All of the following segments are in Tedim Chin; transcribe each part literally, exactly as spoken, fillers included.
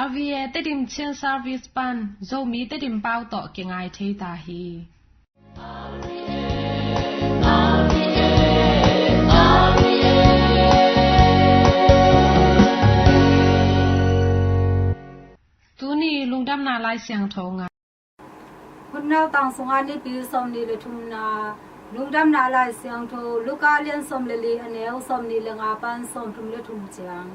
R V A Tedim Chin Service pan Zomi Tedim pau tawh kingai thei ta hi. Tuni lungdamna Lai Siangtho ngai. Hun nautang sungah Nipi sawmnih le thumna, lungdamna Lai Siangtho Luka lian sawm le li, a neu sawmnih le nga pan sawmthum le thum ciang.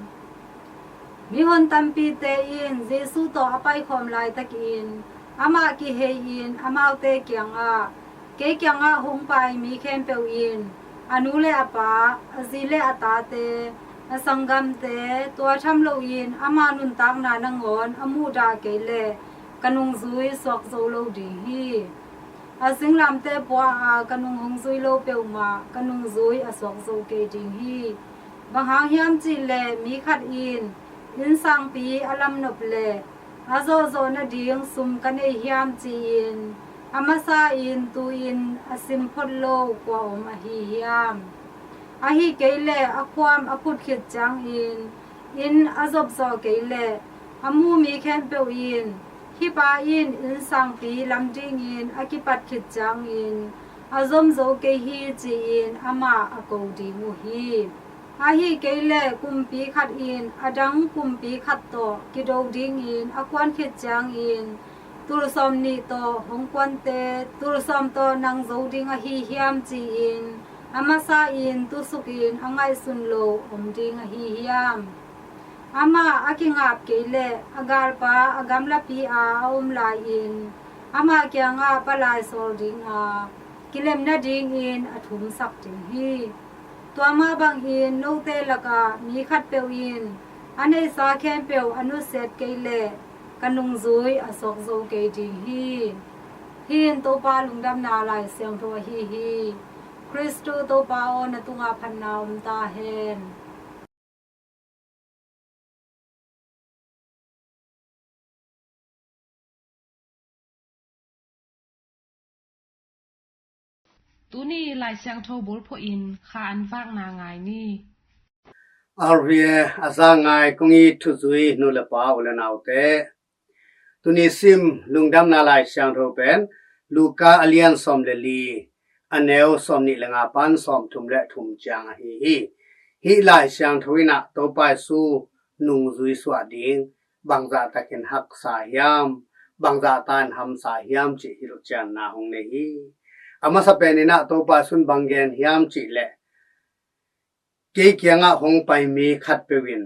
Mihon tampite in Jesu tawh a paikhawm laitakin amah kihei-in amaute kiangah, kei kiangah hong pai mi khempeuh in a nu le a pa, a zi le a tate, a sanggamte, tua tham loin ama nuntakna nangawn a muhdah kei leh ka nungzui suak zo lo ding hi. A singlamteh pua-a ka nung hong zui lo peuhmah ka nungzui a suak zo kei ding hi. Bang hang hiam cihleh mi khat in innsangpi a lamnop leh a zawhzawh nading sum ka nei hiam ci-in a masa-in tu-in a sim phot lo kua om ahi hiam? Ahi kei leh a khuam a phut khit ciangin inn a zopzawh kei leh a mu mi khempeuh in, hih pa in innsangpi lam dingin a kipat khit ciangin a zom zo kei hi ci-in amah a ko ding uh hi. Ahi kei leh kumpi khat in a dang kumpi khat tawh kido dingin a kuan khit ciangin tul sawmnih tawh hong kuante tul sawm tawh nang zo ding ahi hiam ci-in a masa-in tusukin a ngaihsun lo om ding ahi hiam? Amah a kingap kei leh a galpa a gamlapi-a a om lai-in amah kiangah palai sawl dinga kilem nadingin a thumsak ding hi. Tua mah bangin note lakah mi khatpeuh in a neihsa khempeuh a nusiat kei leh ka nungzui a suak zo kei ding hi. Hih in Topa lungdamna Lai Siangtho ahi hi. Khristu Topa aw, na tungah phatna om ta hen. Tuni Lai Siangtho bulphuh in kha an vakna ngai ni. R V A a za ngai kong it thuzui nu le pa, u le naute. Tuni sim lungdamna Lai Siangtho pen Luka a lian sawm le li, a neu sawmnih le nga pan sawmthum le thum ciang ahi hi. Hih Lai Siangtho in ah Topa Jesu nungzui suah ding bangzah takin haksa hiam, bangzah tan hamsa hiam cih hilhcianna hong nei hi. A masa pen in ah Topa Jesu in bang gen hiam cih leh, kei kiangah hong pai mi khatpeuh in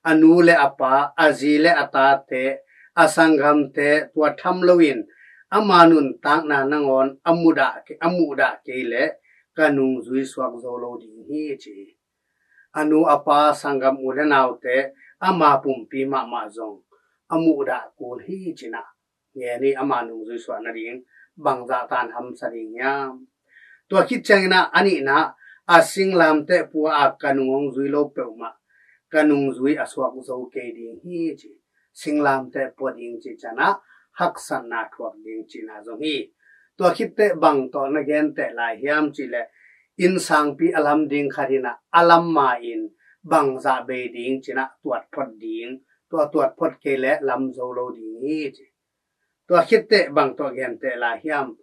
a nu le a pa, a zi le a tate, a sanggamte tua tham loin ama nuntakna nangawn a muhdah, a muhdah kei leh ka nungzui suak zo lo ding hi ci hi. A nu a pa, sanggam u le naute, ama pumpi mahmah zong a muhdah kul hi ci-in ah ngen hi. Ama nungzui suah nading bangzah tan hamsa ding hiam? Tua khit ciangin ah a nihna ah, a singlamteh pua-a ka nung hong zui lo peuhmah ka nungzui a suak zo kei ding hi ci. Singlamteh pua ding cih ciangin ah haksatna thuak ding cihna zong hi. Tua khit teh bang tawh na genteh lai hiam cih leh, innsangpi a lam ding khat in ah a lam ma-in bangzah bei ding ci-in ah tuat phot ding, tua tuat phot kei leh lam zo lo ding hi ci. Tua khit teh bang tawh genteh lai hiam?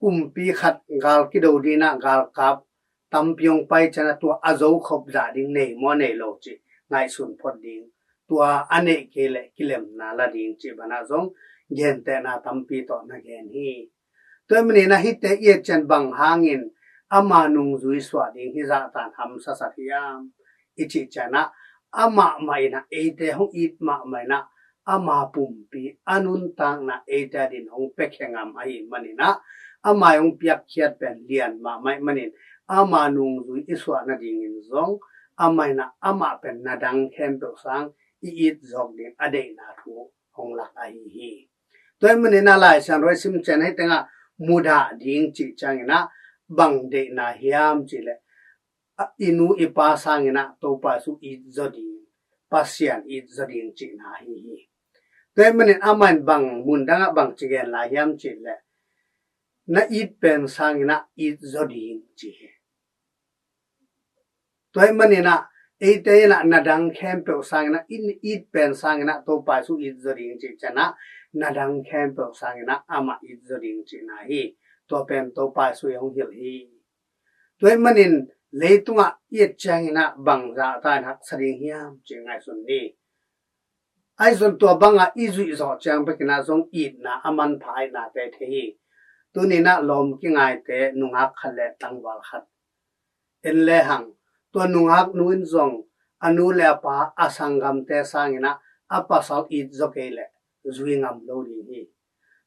Kumpi khat gal kido ding in ah galkap tampi hong pai ciangin ah tua a zokhop zah ding nei maw nei lo cih ngaihsun phot ding, tua a neih kei leh kilemna la ding cih banah zong gentehna tampi tawh na gen hi. Tua ahih manin ah hihte i et ciang bang hangin ama nungzui suah ding hih zah tan hamsa sak hiam i cih ciangin ah, amah mah in ah eite hong it mahmah in ah, ama pumpi, a nuntakna eite adingin hong piakhia ngam ahih manin ah, ama hong piakkhiat pen lian mahmah ahih manin, ama nungzui i suah nadingin zong amah in ah amah pen na dang khempeuh sang i it zawk ding a deihna thu hong lak ahi hi. Tua ahih manin ah Lai Siangtho i sim ciang hih tengah mudah ding cih ciangin ah bang deihna hiam cih leh, i nu i pa sangin ah Topa Jesu it zaw ding, Pasian it zaw ding cihna ahi hi. Tua ahih manin amah in bang mun dangah bang ci gen lai hiam cih leh, na it pen sangin ah it zaw ding ci hi. Tua ahih manin ah eite in ah na dang khempeuh sang in ah, in it pen sang in ah Topa Jesu it zaw ding cih ciang ah, na dang khempeuh sang in ah amah it zaw ding cihna hi. Tua pen Topa Jesu i hong hilh hi. Tua ahih manin leitungah i et ciangin ah bang zahta in haksa ding hiam cih ngaihsun ni. Ahi zong tua bangah i zuih zawh ciang bekin ah zong itna a manpha ahihnate thei hi. Tuni in ah lawm kingaite nungak khat le tangval khat en lehang, tua nungaknu in zong a nu le a pa, a sanggamte sangin ah a pasal it zaw kei leh zui ngam lo ding hi.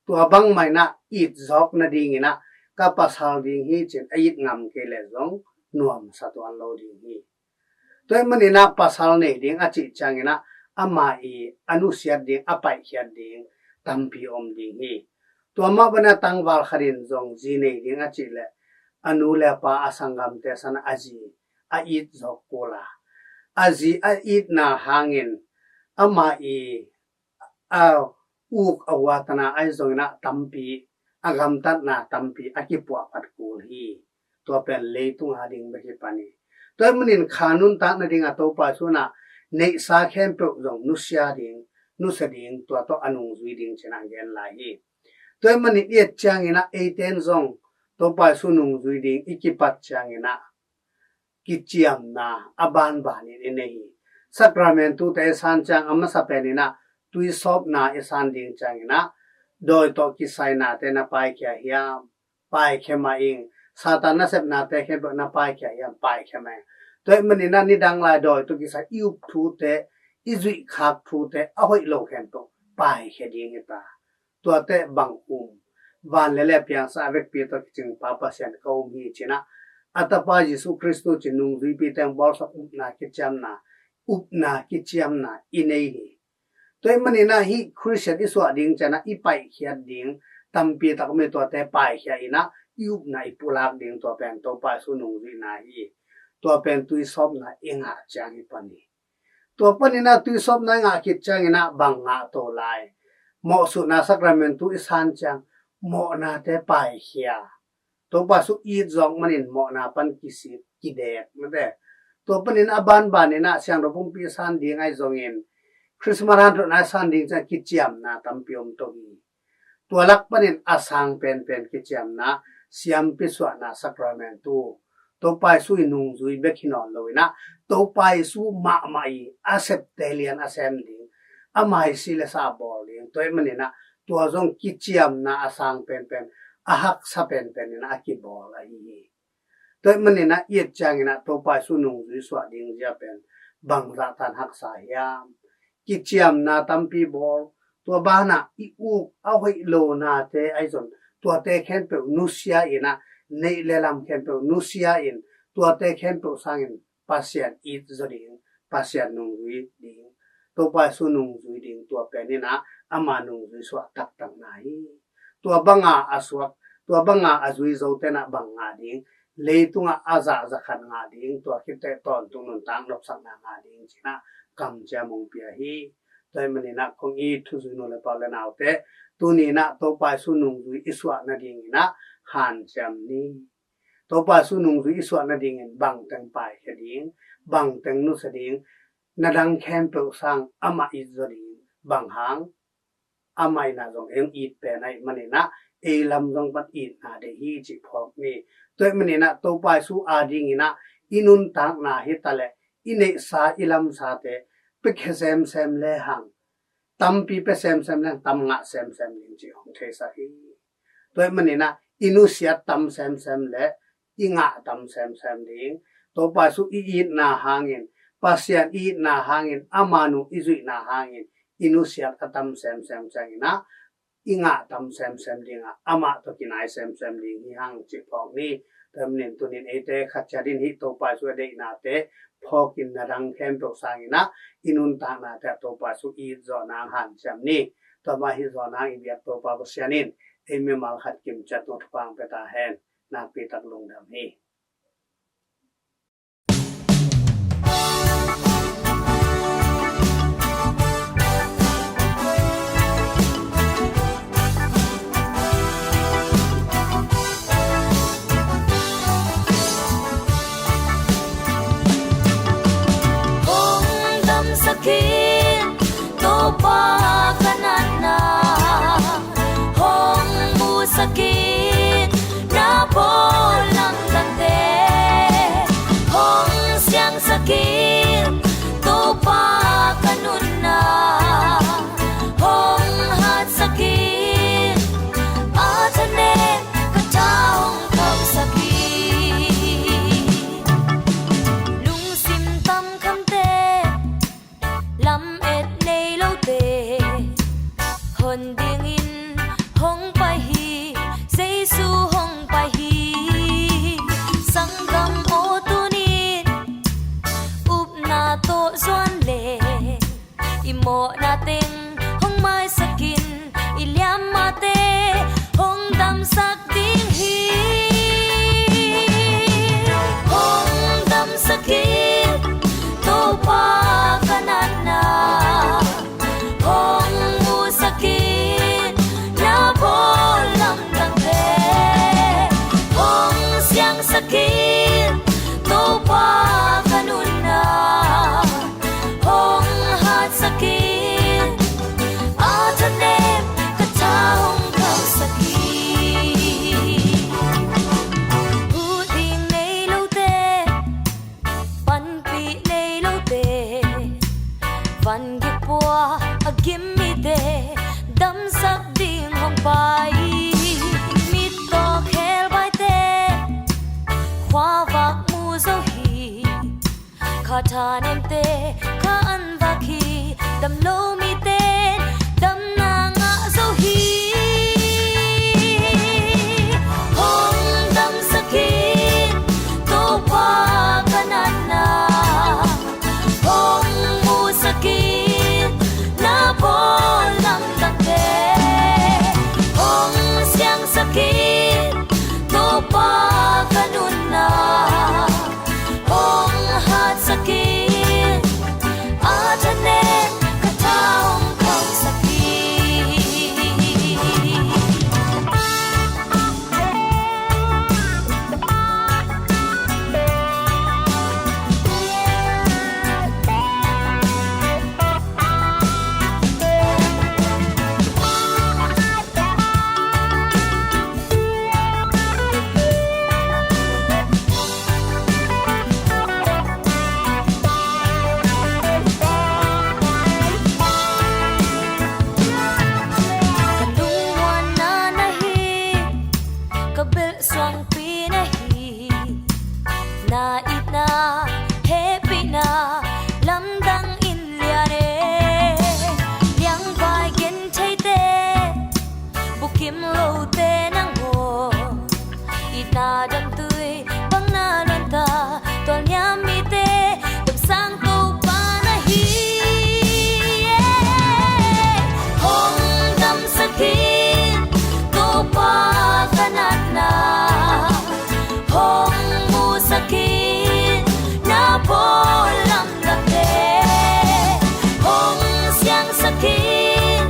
Tua bangmah in ah it zawk nadingin ah ka pasal ding hi ci-in a it ngam kei leh zong nuamsa tuan lo ding hi. Tua ahih manin ah pasal nei ding a cih ciangin ah ama i a nusiat ding, a paihkhiat ding tampi om ding hi. Tua mah bangin ah tangval khat in zong zi nei ding a cih leh a nu le a pa, a sanggamte sangin ah a zi a it zawk kul a, a zi a itna hangin ama i a uk a huatna ahi zongin ah tampi, a gamtatna tampi a kipuahphat kul hi. Tua pen leitung a ding bek hi pan hi. Tua ahih manin kha nuntak nading a Topa Jesu in ah neihsa khempeuh zong nusia ding, nusia ding, tua tawh a nungzui ding ci-in ah gen lai hi. Tua ahih manin i et ciangin ah eite in zong Topa Jesu nungzui ding i kipat ciangin ah kiciamna a banbanin i nei hi. Sakramentute i san ciang a masa penin ah tuisawpna i san ding ciangin ah dawi tawh kisainate na paikhia hiam? Paikhia mah ing. Satan nasepnate khempeuh na paikhia hiam? Paikhia mah ing. Tua ahih manin ah nidang lai dawi tawh kisai i up thute, i zuih khak thute a hoih lo khempeuh paikhia ding hi ta. Tuate bang um? Van le lei a piangsa a vekpi tawh kicingpa Pasian ka um hi ci-in ah a Tapa Jesu Khristu ci-in nungzuipite in bawlsak upna kiciamna, upna kiciamna i nei hi. Tua ahih manin ah hih Khristian i suah ding ciang ah i paihkhiat ding tampi tak om hi. Tuate paikhia in ah i upna i pulak ding, tua pen Topa Jesu nungzuihna hi. Tua pen tuisawpna i ngah ciang hi pan hi. Tua panin ah tuisawpna i ngah khit ciangin ah bang ngah to lai? Mawhsutna sakramentu i san ciang mawhnate paikhia. Topa Jesu it zawk manin mawhna pan kisik, kidek mate. Tua panin a banbanin ah siangtho pumpi i san ding ahi zongin Christmas hanthotna i san ding ciang kiciamna tampi om to hi. Tua lak panin a sang penpen kiciamna, siampi suahna sakramentu, Topa Jesu i nungzui bek hi nawn lo in ah Topa Jesu mahmah i a septe lian a sem ding, ama i si le sa bawl ding. Tua ahih manin ah tua zong kiciamna a sang penpen, a haksa penpen in ah a kibawl ahi hi. Tua ahih manin ah i et ciangin ah Topa Jesu nungzui suah ding zia pen bang zahtan haksa hiam? Kiciamna tampi bawl, tua banah i uk a hoih lonate ahi zong tuate khempeuh nusia in ah, neih le lam khempeuh nusia in, tuate khempeuh sangin Pasian it zaw ding, Pasian nungzui ding, Topa Jesu nungzui ding, tua pen in ah ama nungzui suah taktakna hi. Tua banga a suak, tua banga a zui zote in ah bang ngah ding? Leitungah a zah za khat ngah ding, tua khit teh tawntung nuntak nopsakna ngah ding ci-in ah kamciam hong pia hi. Tua ahih manin ah kong it thuzui nu le pa u le naute, tuni in ah Topa Jesu nungzui i suah nadingin ah hanciam ni. Topa Jesu nungzui i suah nadingin bangteng paikhia ding, bangteng nusia ding, na dang khempeuh sang amah it zaw ding, bang hang? Amah in ah zong ei hong it pen ahih manin ah ei lam zong pan itna deih hi cih phawk ni. Tua ahih manin ah Topa Jesu adingin ah i nuntakna hi taleh i neihsa i lamsate pia khia semsem lehang, tampi pia semsem lehang tam ngah semsem ding cih hong theisak hi. Tua ahih manin ah i nusiat tam semsem le i ngah tam semsem ding. Topa Jesu i itna hangin, Pasian i itna hangin, ama nu i zuihna hangin i nusiat a tam semsem ciangin ah i ngah tam semsem ding a, amah tawh kinai semsem ding hi hang cih phawk ni. Tua ahih manin tuni in eite khat ciat in hih Topa Jesu a deihnate phawkin na dang khempeuh sangin ah i nuntaknate ah Topa Jesu i it zawh nang hanciam ni. Tua mah hih zawh nang i biak Topa Pasian in ei mimal khat kimciat tungah thupha hong pia ta hen. Nakpi tak lungdam hi. Siangsakin na bawl lamdangte hong siangsakin, Topa ka nunna hong hatsakin, a thanem ka tha hong khauhsakin. Lungsim tam khamte, lamet nei lote hon dingin hong pai hi, Jesu hong pai hi. Sanggam aw, tunin upna tawh zuan le, i mawhna teng hong maisakin, i liammate hong damsak ding hi. Hong damsakin, Topa ka natna hong musakin, na bawl lamdangte hong siangsakin, Topa ka nunna hong hatsakin, a thanem ka tha hong khauhsakin. Huh ding nei lote, panpih nei lote, van gik pua a gim mite damsak ding hong pai. Mittaw khelbaite khuavak mu zo hi, kha thanemte kha an vak hi, damlo mite damna ngah zo hi. Hong damsakin, Topa ka natna hong musakin, na bawl lamdangte hong siangsakin, Topa ka nunna hong hatsakin, a thanem ka tha hong khauhsakin. Ka lungmuanna na hi, ka belh suangpi na hi, na itna hehpihna lamdang in lian e. Liangvai gentheite, bukim lote nang aw, itna damtui bang na luanta, tualniam mite damsang Topa na hi e. Hong damsakin, Topa ka natna hong musakin, na bawl lamdangte hong siangsakin,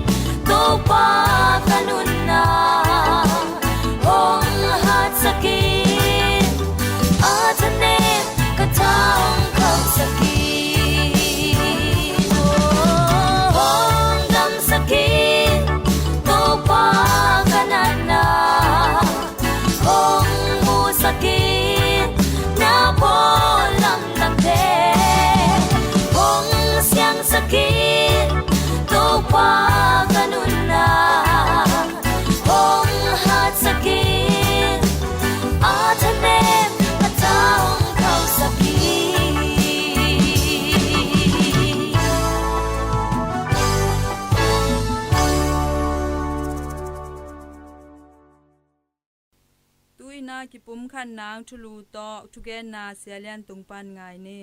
Topa ka nunna hong hatsakin, a thanem ka tha hong khauhsakin. Hong damsakin, Topa ka natna hong musakin, na bawl lamdangte hong siangsakin, Topa ka nunna hong hatsakin, a thanem ka tha hong khauhsakin. Tu-in a kipumkhat nang thulu tawh thugenna Sia Lian Tung pan ngai ni.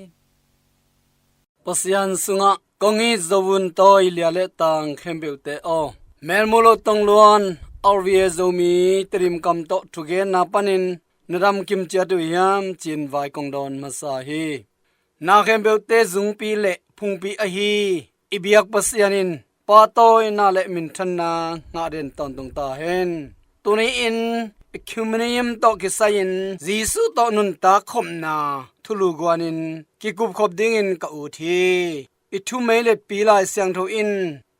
Pasian sungah kong it zo un, tawi lia le tang khempeuhte aw. Melmu lo tongluan R V A Zomi Tedim kam tawh thugenna panin na dam kim ciat uh hiam ci-in vai kong dawn masa hi. Na khempeuhte zungpi le phungpi ahi i biak Pasian in pahtawina le minthanna ngah den tawntung ta hen. Tuni-in Ecumenium tawh kisai-in Jesuh tawh nuntak khopna thulu guanin kikupkhop dingin ka ut hi. I thumei letpi Lai Siangtho in,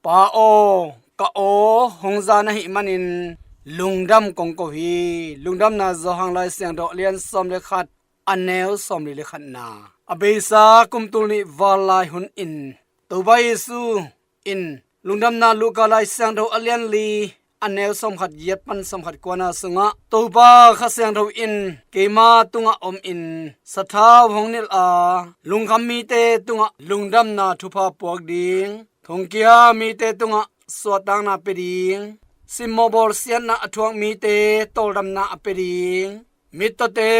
Pa aw, ka aw hong za na hih manin lungdam kong ko hi. Lungdamna Johan Lai Siangtho a lian sawm le khat, a neu sawm li le khatna. A beisa kum tul nih val lai hun in Topa Jesu in Lungdamna Luka Lai Siangtho a lian li, a neu sawm khat giat pan sawm khat kuana sungah, Topa Kha Siangtho in keima tungah om in sathau hong nilh a, lungkham mite tungah lungdamna thupha puak ding, thongkia mite tungah suahtakna pe ding, simmawh bawlsiatna a thuak mite tawldamna a pe ding, mittawte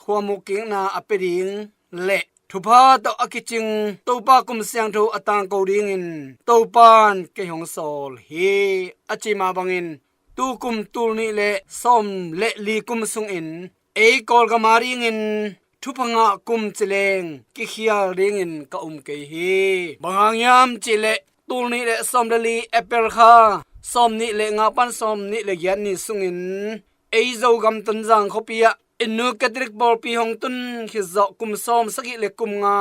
khuamukkikna a pe ding, le thupha tawh a kicing Topa kum siangtho a tangko dingin Topan kei hong sawl hi, a ci mah bangin, tu kum tul nih le sawm le li kum sungin ei Kawlgam a dingin thupha ngah kum ci leng kikhial dingin ka um kei hi. Bang hang hiam cihleh, tul nih le sawm le li April kha sawm nih le nga pan sawm nih le giat ni sungin ei Zogam Tonzang khuapi ah i Nu Catholic pawlpi hong tun khit zawh kum sawm sagih le kum nga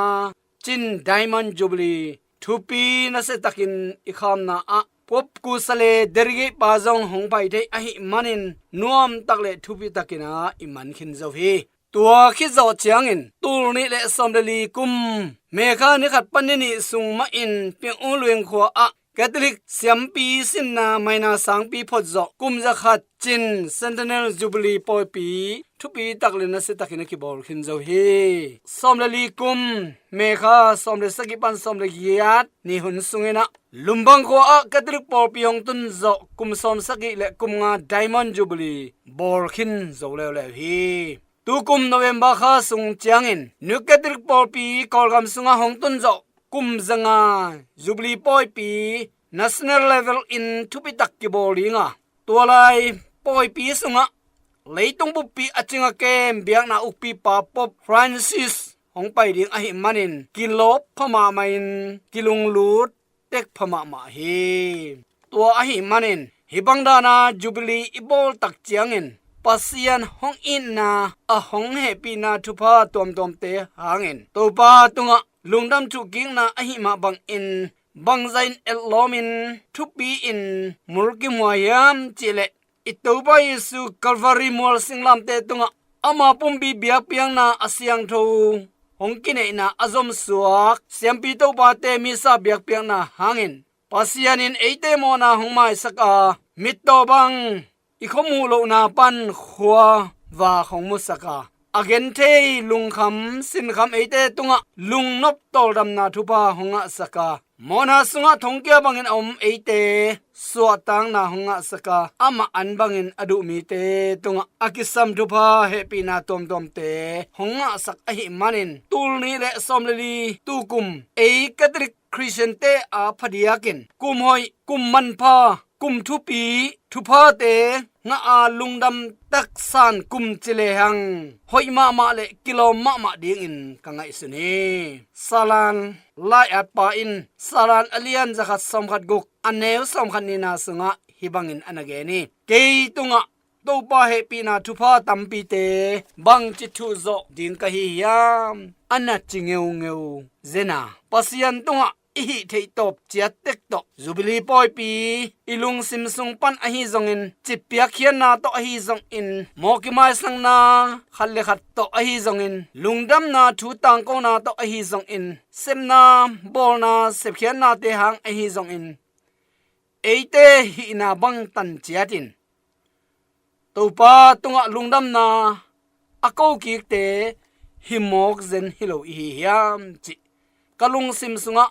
Chin Diamond Jubilee thupi nasiatakin i khamna ah Pope Kusa le Delegate pa zong hong pai thei ahih manin nuamtak le thupi takin ah i man khin zo hi. Tua khit zawh ciangin tul nih le sawm le li kum May kha ni khat pan ni nih sung mahin Pyung U Lueng khua ah Catholic siampi sinna maina sangpi phot zawh kum za khat Chin Centennial Jubilee pawipi thupi tak le nasiatakin a kibawl khin zo hi. Sawm le li kum May kha sawm le sagih pan sawm le giat ni hun sungin ah Lumbang khua ah Catholic pawlpi hong tun zawh kum sawm sagih le kum nga Diamond Jubilee bawl khin zo leuleu hi. Tu kum November kha sung ciangin Nu Catholic pawlpi Kawlgam sungah hong tun zawh kum za nga Jubilee pawipi national level in thupi tak kibawl ding a, tua lai pawipi sungah leitung buppi a cing a kem biakna ukpipa Pope Francis hong pai ding ahih manin kilawp pha mahmah in kilunglut tek pha mahmah hi. Tua ahih manin hih bang dana Jubilee i bawl tak ciangin Pasian hong itna, a hong hehpihna thupha tuamtuamte hangin Topa tungah lungdam thuhkikna ahih mah bangin bangzah in etlawmin thupi in mulkimhuai hiam cihleh, i Topa Jesu Calvary mual singlamteh tungah ama pumpi biakpiakna a siangtho hong kineihna a zomsuak siampi topate misa biakpiakna hangin Pasian in eite mawhna hong maisak a, mittaw bang i khuamuh lohna pan khua vak hong musak a, a genthei lungkham sinkham eite tungah lungnop tawldamna thupha hong ngahsak a, mawhna sungah thongkia bangin a om eite suahtakna hong ngahsak a, amah an bangin a duh mite tungah a kisam thupha hehpihna tuamtuamte hong ngahsak ahih manin tul nih le sawm le li tu kum ei Catholic Khristiante a phadiakin kum hoih, kum manpha, kum thupi, thuphate ngah a lungdam taksan kum ci lehang hoih mahmah le kilawm mahmah dingin ka ngaihsun hi. Salan lai-atpa in Salan a lian za khat sawm khat guk, a neu sawm khat nihna sungah hih bangin a na gen hi. Kei tungah Topa hehpihna thupha tampite bangci thuhzawh ding ka hi hiam? A na ci ngeungeu zen a, Pasian tungah i hih theih tawp ciat tek tawh Jubilee pawipi i lungsim sung pan ahi zongin, citpiak khiatna tawh ahi zongin, mawh kimaisakna khat le khat tawh ahi zongin, lungdamna thu tangkona tawh ahi zongin, sepna bawlna sepkhiatnate hang ahi zongin, eite hihna bang tan ciatin Topa tungah lungdamna a kokikte hi mawk zen hi lo i hi hiam cih ka lungsim sungah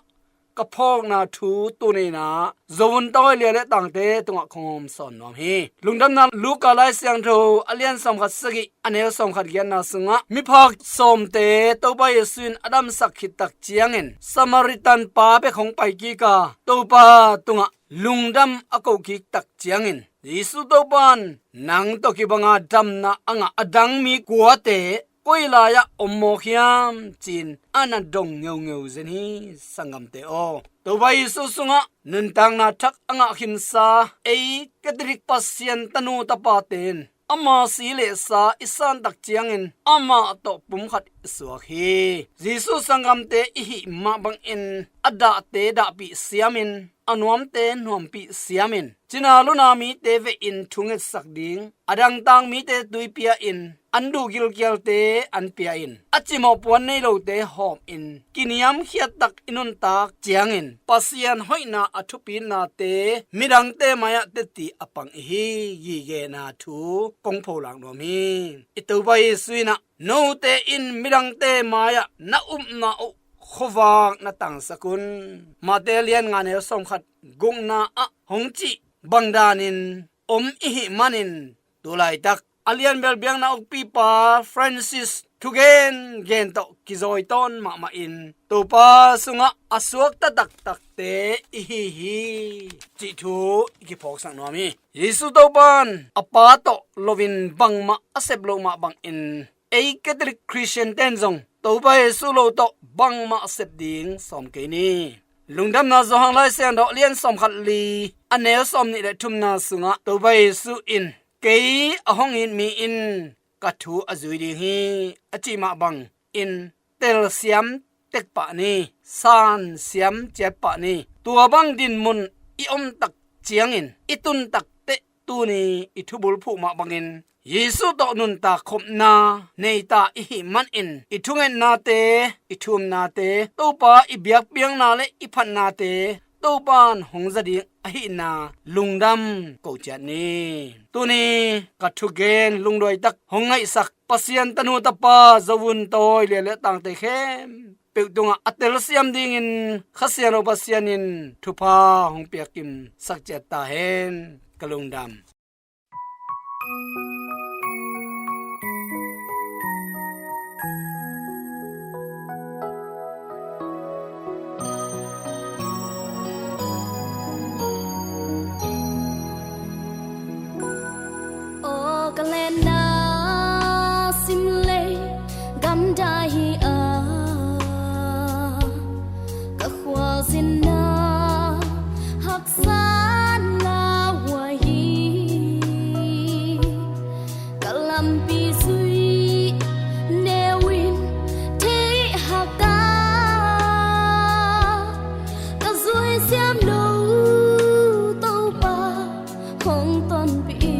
ka phawkna thu tuninah Zovun tawi lia le tangte tungah khong hawm sawn nuam hi. Lungdamna Luka Lai Siangtho a lian sawm khat sagih, a neu sawm khat giatna sungah miphak sawmte Topa Jesu in a damsak khit tak ciangin Samaritan pa bek hong pai kik a, Topa tungah lungdam a ko kik tak ciangin Jesu Topa in, "Nang tawh kibanga damna a ngah a dang mi kuate koi lai-ah om mawk hiam?" ci-in a na dong ngeungeu zen hi, sanggamte aw. Topa Jesu sungah nuntakna thak a ngah khinsa ei Catholic Pasian tanu tapate in ama si le sa i san tak ciangin amah tawh pumkhat i suak hi. Jesu sanggamte i hih mah bangin a dahte dahpih siamin a nuamte nuampih siamin, cina luna mite vehin thungetsak ding, a dangtak mite tui pia-in, an duh gilkialte an pia-in, a cimawh puan nei lote hawmin, kiniamkhiat tak i nuntak ciangin Pasian hoihna a thupitnate midangte mai-ah teci a pang i hi. Gigena thu kong pholak nuam hi. I Topa Jesu in ah, note in midangte mai-ah na upna uh khuavak na tangsak un. Mate lian nga neu sawmkhat gukna ah hong cih bang danin om i hih manin, tu laitak a lianbel biakna ukpipa Francis thugen gen tawh kizawi tawn mahmah in, Topa sungah a suakta taktakte i hi hi, cih thu i kiphawksak nuam hi. Jesu Topa in a Pa tawh loin bangmah a sep loh mah bangin, ei Catholic Christian ten zong Topa Jesu lo tawh bangmah a sep ding sawm kei ni. Lungdamna Johan Lai Siangtho lian sawmkhat li, a neu sawmnih le thumna sungah Topa Jesu in, kei a hong it mi in ka thu a zui ding hi, a cih mah bangin, telsiam tek pah ni, sansiam ciat pah ni. Tua bang dinmun i om tak ciangin i tun tak teh, tuni i thubulphuh mah bangin Jesu tawh nuntak khopna neita i hih manin, i thungetnate, i thumnate, Topa i biakpiakna le i phatnate Topa in hong za ding ahihna lungdam ko ciat ni. Tuni ka thugen lungduai tak hong ngaihsak Pasian tanu tapa Zo Vun Tawi lian le tangte khempeuh tungah a telsiam dingin Kha Siangtho Pasian in thupha hong piakkim sak ciat ta hen. Ka lungdam. Aw ka lenna sim lei gamdai hi a, ka khualzinna haksa na huai hi. Ka lampi zui neu in theih hak a, ka zui siam lo Topa hong tonpih hi.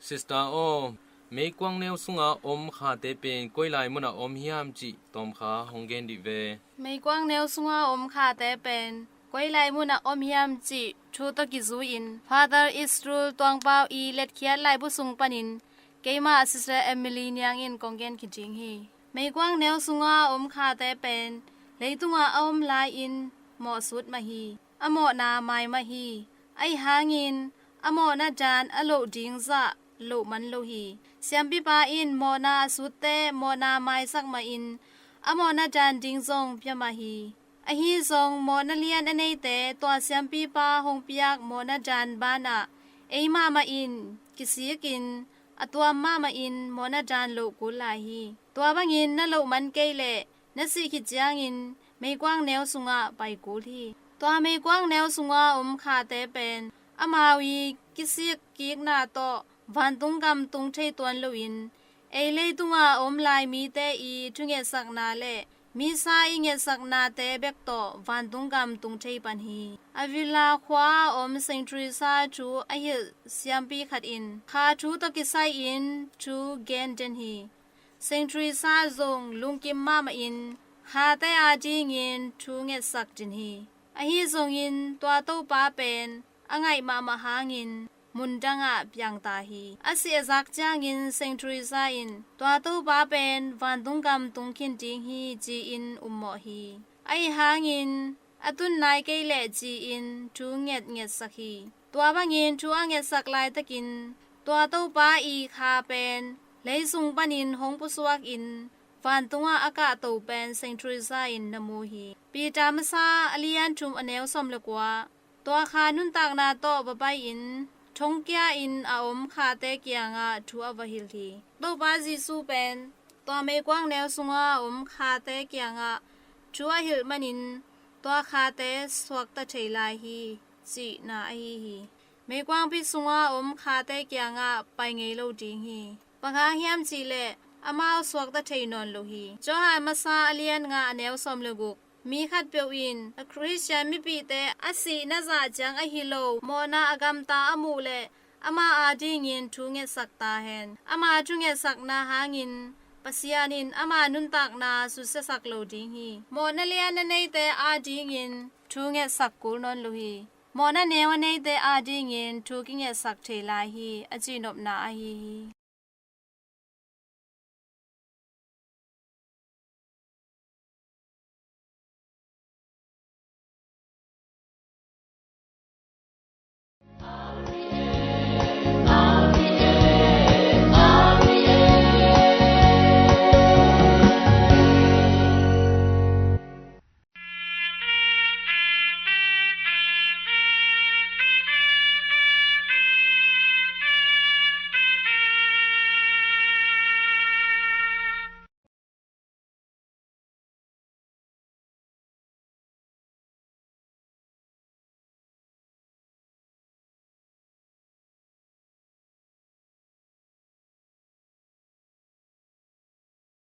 Sister aw, meikuang neu sunga om khate pen koi lai muna om hiam cih tawmkha hong gen dih ve. Meikuang neu sunga om khate pen koi lai muna om hiam cih thu tawh kizui-in Father Israel Tuangpau i letkhiat laibu sung panin keima a Sister Emily Niang in kong gen kiding hi. Meikuang neu sunga om khate pen leitunga a om lai-in mawhsut mah hi. A mawhna mai mah hi. Ahi hangin a mawhna dan a loh ding zah loh man lo hi. Siampipa in mawhna a sutte mawhna maisak mahin a mawhna dan ding zong pia mah hi. Ahi zong mawhna lian a neite tua siampipa hong piak mawhna dan banah ei mahmah in kisikin a tuam mahmah in mawhna dan loh kul lai hi. Tua bangin na loh man kei leh na sih khit ciangin meikuang neu sungah pai kul hi. Tua meikuang neu sunga om khate pen amau i kisik kikna tawh vantung gam tung thei tuan loin ei leitunga om lai mite i thungetsakna le misa i ngetsaknate bek tawh vantung gam tung thei pan hi. Avila khua-a om Saint Teresa thu a hilh siampi khat in kha thu tawh kisai-in thu gen den hi. Saint Teresa zong lungkim mahmahin khate adingin thu ngetsak den hi. Ahi zongin tua Topa pen a ngaih mahmah hangin mundangah piangta hi. A sih a zak ciangin Saint Teresa in tua Topa pen vantung gam tung khin ding hi ci-in ummawh hi. Ahi hangin a tun nai kei leh ci-in thu ngetngetsak hi. Tua bangin thu a ngetsak laitakin tua Topa i kha pen leisung panin hong pusuakin vantungah a kahto pen Saint Teresa in na mu hi. Peter masa a lian thum a neu sawm le kua, tua kha nuntakna tawh va pai-in thongkia-in a om khate kiangah thu a va hilh hi. Topa Jesu pen tua meikuang neu sunga a om khate kiangah thu a hilh manin tua khate suakta thei lai hi cihna ahi hi. Meikuangpi sunga a om khate kiangah pai ngei lo ding hi. Bang hang hiam cihleh amau suakta thei nawn lo hi. Johan masa a lian nga a neu sawm le guk, mi khatpeuh in a Khristian mipihte a sihna zah ciang ahi lo mawhna a gamta a muh leh ama adingin thu ngetsak ta hen. Ama thu ngetsakna hangin Pasian in ama nuntakna susiasak lo ding hi. Mawhna lian a neite adingin thu ngetsak kul nawn lo hi. Mawhna neu a neite adingin thu kingetsak thei lai hi, a cihnopna ahi hi.